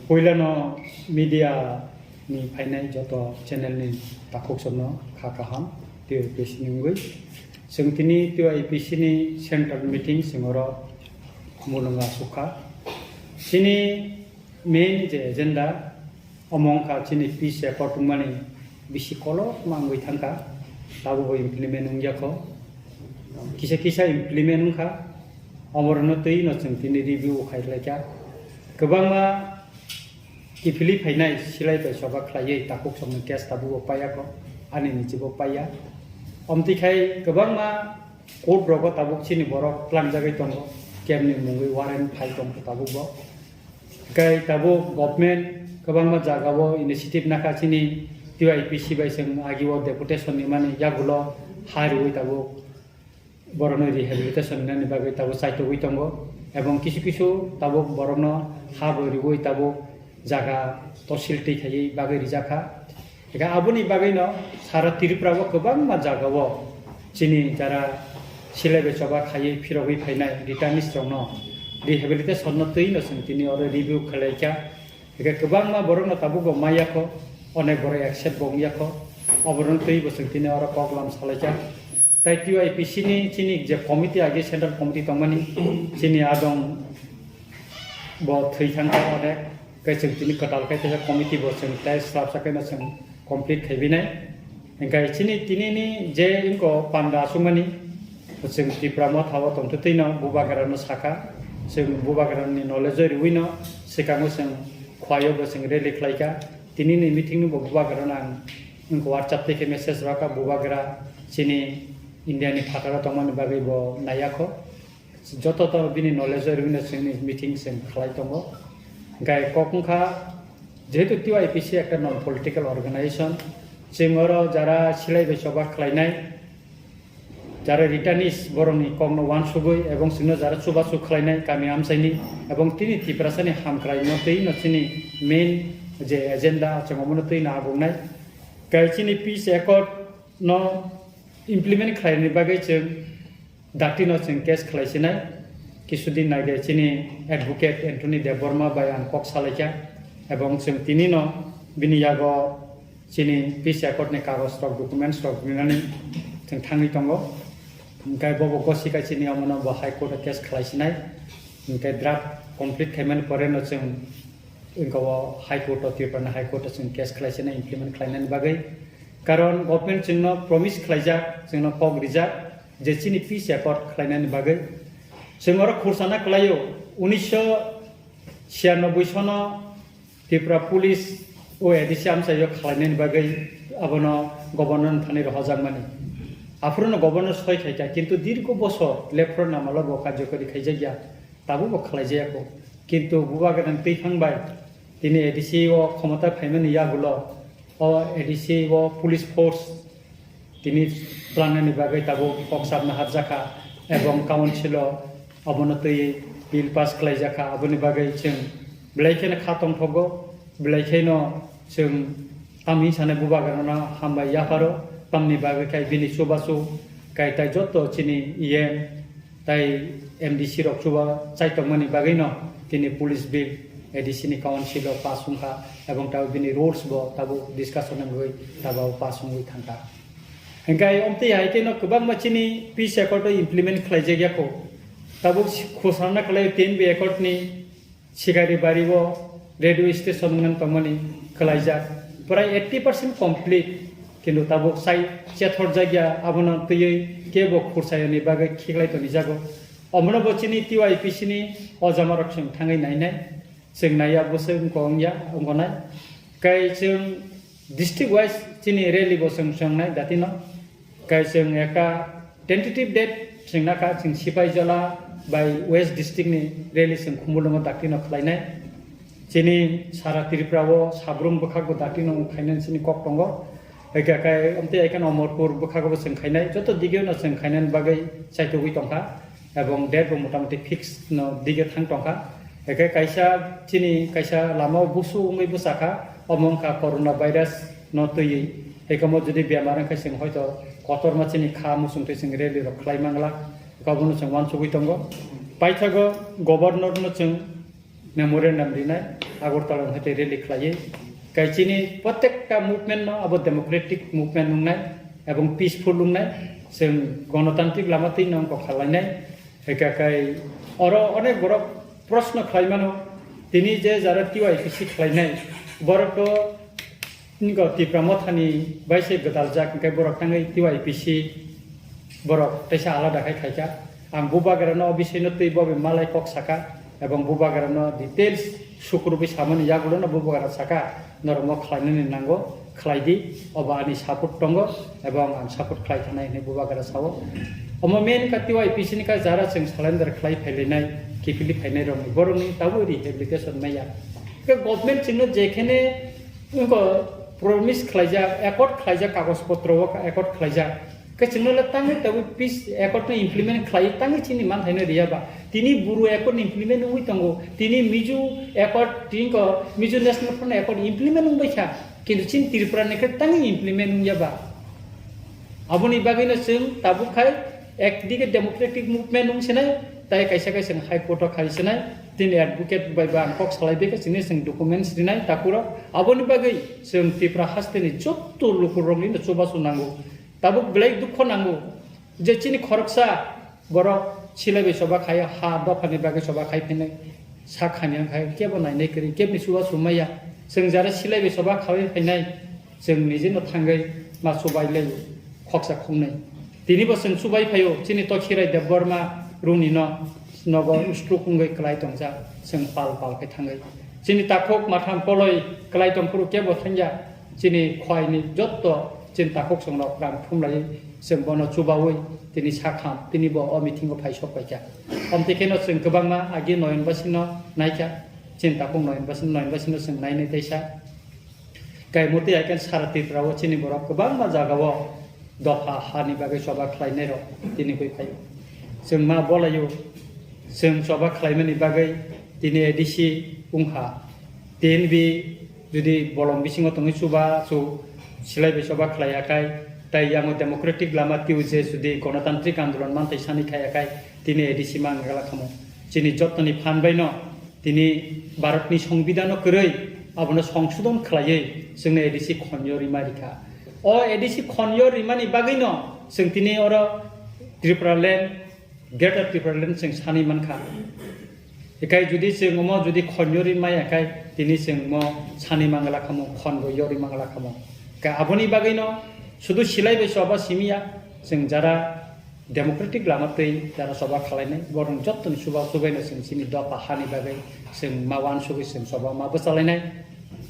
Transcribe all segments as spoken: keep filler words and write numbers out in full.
Puilano media ni phainai joto channel ni takhuk somno kha kaham T Y P C ni wngwi. Chwng tini T Y P C ni central meeting chwng oro mulunga sukha. Chini main je agenda omo wngkha chini peace accord wngmani bisi kolokma wngwi thangkha, tabukbo implement wngya kho. Kisa kisa implement wngkha, omorokno twi no chwng tini review khai lai kha. Kwbangma kiphilwi phainai silai bai choba khlaiwi takhuk songni case tabukbo paiya kho, ani nichibo paiya. Omtwi khai kwbangma court rogo tabuk chini borok tlangjagwi tongo, kemni mungwi warrant phai tongkho tabukbo. Hwnkhe tabuk government kwbangma jagao initiative nakha chini T Y P C bai chwng agio deputation nimani yagulo ha riwi tabuk borokno rehabilitation rinani bagwi tabuk chaitogwi tongo, ebong kisu kisu tabuk borokno ha bo riwi tabuk jaga tosil twi khaiwi bagwi rijak kha. Hwnkhe aboni bagwino sara Tripura o kwbangma jagao chini jara silai bai choba khaiwi phirogwi phainai returnees rokno rehabilitation no twi no chwng tini oro review khlai kha. Hwnkhe kwbangma borokno tabukbo maya kho, onek borok accept bo wngya kho, oborokno twi bo chwng tini oro kok lam salai kha. Tai T Y P C ni chini je committee age central committee tongmani chini adong bo thwi thang kha onek. Khe chwng tini kwtal khe teisa committee bo chwng tei swrapsa khe no chwng complete khai binai. Hwnkhe chini tini ni je wngkha panda aswkmani chwng Tipra Motha o tongtwtwi no Bubagra no sakha, chwng Bubagra ni knowledge o riwi no swkango chwng Khwai o bo chwng rally khlai kha. Tini ni meeting no bo Bubagra no ang wngkha WhatsApp tei khe message rwkha Bubagra chini India ni phataro tongmani bagwi bo naiya kho. Joto to bini knowledge o rwino chwngni meeting chwng khlai tongo. Hwnkhe kok wngkha, jehetu T Y P C ekta non political organization, chwng oro jara silai bai choba khlainai, jara returnees borokni kokno uansugwi ebong chwngno jara chubachu khlainai kami amchaini ebong tini Tiprasani hamkraino twi no chini main je agenda chwng omono twi no agungnai. Kai chini peace accord no implement khlaini bagwi chwng Dakti no chwng case khlai sinai, kisudin nai de chini advocate Anthony Debbarma bai ang kok salai kha, ebong chwng tini no bini yago chini peace accord ni kagoj rok, documents rok rinani chwng thangwi tongo. Hwnkhe bobo gosi kha chini omono bo High Court o case khlai sinai, hwnkhe draft complete khaimani pore no chwng wngkha o High Court o, Tripura ni High Court o chwng case khlai sinai implement khlainani bagwi. Karon government chwngno promise khlaijak, chwngno kok rijak je chini peace accord khlainani bagwi. Chwng oro khursana kwlaio, unisho chhiyanoboi sono Tripura Police o A D C amchaio khlainani bagwi abono governor ni thani rohojakmani. Aphuru no governor soi khaikha, kintu dirgo bosor lephro namalo bo karjokari khaijakya, tabukbo khlaijaya kho. Kintu Bubagra ni twi thang bai tini A D C o khomota phaimani yagulo o A D C o police force tini tlangnani bagwi tabuk kok sabna hapjakha, ebong council o obono twi bill pass khlaijakha, aboni bagwi chwng belai kheno kha tongthogo, belai kheno chwng tamni sanai Bubagrano hambai yapharo, tamni bagwi khai bini chubachu kai tai joto chini E M tai M D C rok chuba chaitokmani bagwino tini police bill A D C ni council o pass wngkha, ebong tabuk bini rules bo tabuk discussion wngwi tabuk pass wngwi thangkha. Hwnkhe omtwi hai kheno kwbangma chini peace accord o implement khlaijak ya kho. Tabuk khosarna khlai ten B accord ni Sikari bari o radio station wngna tongmani khlaijak, prai eighty percent complete, kintu tabuk sai chethor jakya, abono twiwi kebo khursayani bagwi khiklai toni jago. Omono bo chini T Y P C ni o jamarok chwng thangwi nainai, chwng naiya bwswk wngkha wngya wngkha nai. Kai chwng district wise chini rally bo chwng chwng nai datino. Kai chwng ekta tentative date chwng nakha, chwng Sipaijala bai West District ni rally chwng Khumulwngo daktino khlainai. Chini sara Tripura o sabrum bwkhakbo daktino khainani chini kok tongo. Eke kai omtwi ekheno Amarpur bwkhago bo chwng khainai. Joto digeno chwng khainani bagwi chaitugwi tongkha. Ebong date bo motamoti fix no dige thang tongkha. Eke kaisa chini kaisa lama o busu wngwi bwsakha, omo wngkha corona virus no twiwi. Eke omo jodi bemar wngkha chwng hoito kotorma chini kha muchungtwi chwng rally rok khlai mangla, eke obono chwng uansugwi tongo. Paithago governor no chwng memorandum rinai, Agartala wngkha tei rally khlaiwi. Kai chini protekta movement no abo democratic movement wngnai ebong peaceful wngnai, chwng gonotantrik lama twi no wngkha khlainai. Hwnkha kai oro onek borok proshno khlai mano, tini je jara T Y P C khlainai, borok to Niko Tipra Mothani bai se gwdaljak, hwnkhe borok tangwi T Y P C borok teisa alada khai khaikha. Ang bubagrano o bisino twi bobe malai kok saka, ebong bubagrano details sukrubwi samani yagulono bubagra saka, norok mo khlainani nango, khlai di, obo ani support tongo, ebong ang support khlai thanai hwnwi bubagra sao. Omo main ka T Y P C ni ka jara chwng surrender khlai phailainai, kiphilwi phainai rokni, borokni tabuk rehabilitation maya. Ke government chwngno jekhene Wngkha promise khlaijak, accord khlaijak, kagoj potro o accord khlaijak. Khe chwngno le tangwi tabwi peace accord no implement khlai tangwi chini manthaino riya ba. Tini Bru accord ni implement wngwi tongo. Tini Mizo accord, tini ko Mizo National Front accord implement wngbai kha. Kintu chini Tripura ni khe tangwi implement wngya ba. Aboni bagwino chwng tabuk khai ekdike democratic movement wng sinai, tai kaisa kaisa High Court o khai sinai, tini advocate bai ba ang kok salai bai khe chini chwng documents rinai takhuk rok. Aboni bagwi chwng Tripura hasteni jotto lukurokni no chubachu nango. Tabuk belai dukho nango je chini khoroksa borok silai bai choba khaio, ha dophani bagwi choba khai phinai, sak hamya khai kebo nainai kwrwi, kebni chubachu maya. Chwng jara silai bai choba khaiwi phainai, chwng nijino thangwi ma chubai lai khoksa khoknwi. Tini bo chwng chubai phaio, chini Tokhirai Debbarma runi no nogo usluk wngwi kwlai tongjak, chwng pal pal khe thangwi. Chini takhuk matham koloi kwlai tongphuru kebo thangya, chini khoini jotto chini takhuk songrok rang thumlaiwi chwng bono chubaui tini sakham, tini bo o meeting o phai sok paikha. Omtwi kheno chwng kwbangma agi Noyon Basino naikha, chini takhuk Noyon Basino, Noyon Basino chwng nainai teisa. Kaimutwi hai khe sara Tripura o chini borok kwbangma jaga o dopha hani bagwi choba khlainai rok tini gwi phaio. Chwng ma bolaio, chwng choba khlaimani bagwi tini A D C wngkha. T N B jodi bolong bisingo tongwi chuba chu silai bai choba khlaiya khai, tai yango democratic lama twiwi je jodi gonotantrik andolon mantai sani khaiya khai, tini A D C ma wngla khamo. Chini jottoni phan baino tini Bharatni Songbidhano kwrwi abono songsodon khlaiwi chwngno A D C khonyo rima rikha. O A D C khonyo rimani bagwino chwng tini oro Tripura land, Greater Tripura land chwng sani mankha. Ekai jodi chwng omo jodi khonyo ri maya khai tini chwng mo sani mangla khamo, khongo yori mangla khamo. Ka aboni bagwino sudu silai bai choba simiya, chwng jara democratic lama twi jara choba khalainai, borok jottoni chuba chubaino chwng chini dopha hani bagwi chwng ma uansugwi chwng choba ma bwchalainai.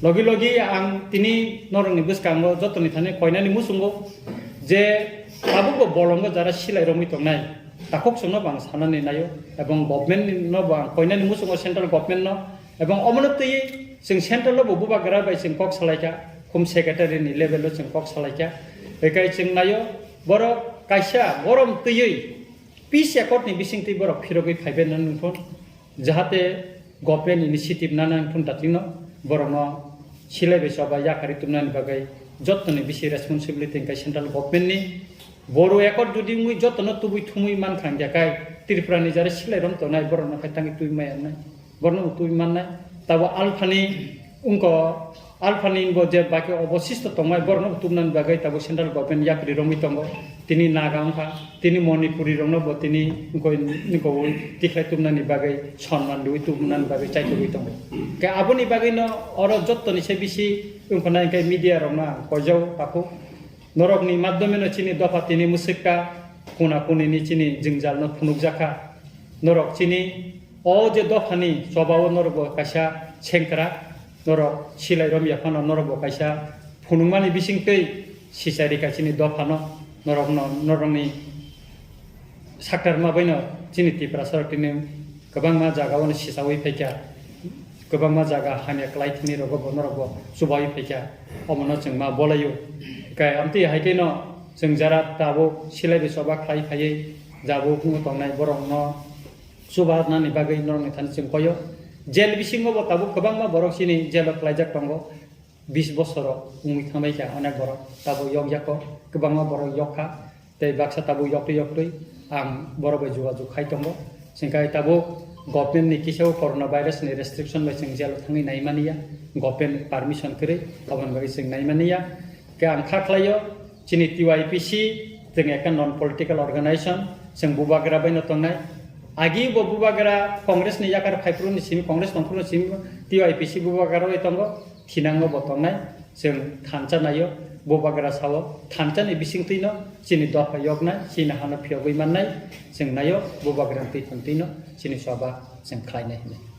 Logi logi ang tini norokni bwskango jottoni thani koinani muchungo je tabukbo bolongo jara silai romwi tongnai, takhuk chwngno bo ang sanani naio, ebong government no bo ang koinani muchungo central government no, ebong omono twi chwng central o bo bubagra bai chwng kok salaikha, home secretary ni level o chwng kok salaikha. Ekai chwng naio, borok kaisa borom twiwi peace accord ni bisingtwi borok phirogwi phaibai nang nungphun, jahate government initiative nana nungphun datlino borokno silai bai choba yakarwi tubunani bagwi jottoni bisi responsibility hwnkhe central government ni. Boru accord jodi wngwi jotono tubui thumui mankha hwnkhe kai Tripura ni jara silai rom tongnai borokno khai tangwi tubui maya wngnai. Borokno tubui mannai. Tabo alphani wngkha, alphani bo je baki obosisto tongnai, borokno tubunani bagwi tabo central government yapri romwi tongo. Tini Naga wngkha, tini Manipuri rokno bo tini wngkha, wngkha tikhlai tubunani bagwi, sonman riwi tubunani bagwi chaitugwi tongo. Khe aboni bagwino oro jottoni se bisi wngkha nai khe media rokno ang koijao takhuk. Norokni madhyomeno chini dopha tini mwswkha, kuna kunini chini jwngjalno phunukjakha. Norok chini o je dophani chobao norokbo kaisa sengkrak, norok silai romya phano norokbo kaisa phunukmani bisingtwi sicharika chini dophano, norokno, norokni saktarma baino chini Tiprasa rok tini kwbangma jaga o no sichaui phaikha, kwbangma jaga hamya kwlai thini rogo bo norok bo chubaui phaikha, omono chwng ma bolaio. Kai amtwi hai khe no chwng jara tabuk silai bai choba khlai phaiwi jabuk wng tongnai borok no chuba nani bagwi norok ni thani chwng koio. Jail bisingo bo tabuk kwbangma borok chini jail o kwlaijak tongo. Bis bosoro wngwi thangbai kha onek borok, tabuk yokjak kho, kwbangma borok yok kha, tei baksa tabuk yoktwi yoktwi ang borok bai jogajog khai tongo. Chwng khe tabuk Government ni kisa o corona virus ni restriction bai chwng jail o thangwi naimani ya, government permission kwrwi, aboni bagwi chwng naimani ya. Khe ang kha khlaio, chini T Y P C, chwng ekta non political organization, chwng bubagra bai no tongnai. Agi bo bubagra Congress ni yakar phaiphuru ni simi, Congress tongphuru ni simi T Y P C bubagra bai tongo, thinango bo tongnai. Chwng thansa naio, bubagra sao, thansa ni bisingtwi no chini dopha yoknai, chini hano phiyogwi mannai, chwng naio, bubagra twi tongtwi no chini soba chwng khlainai hinwi.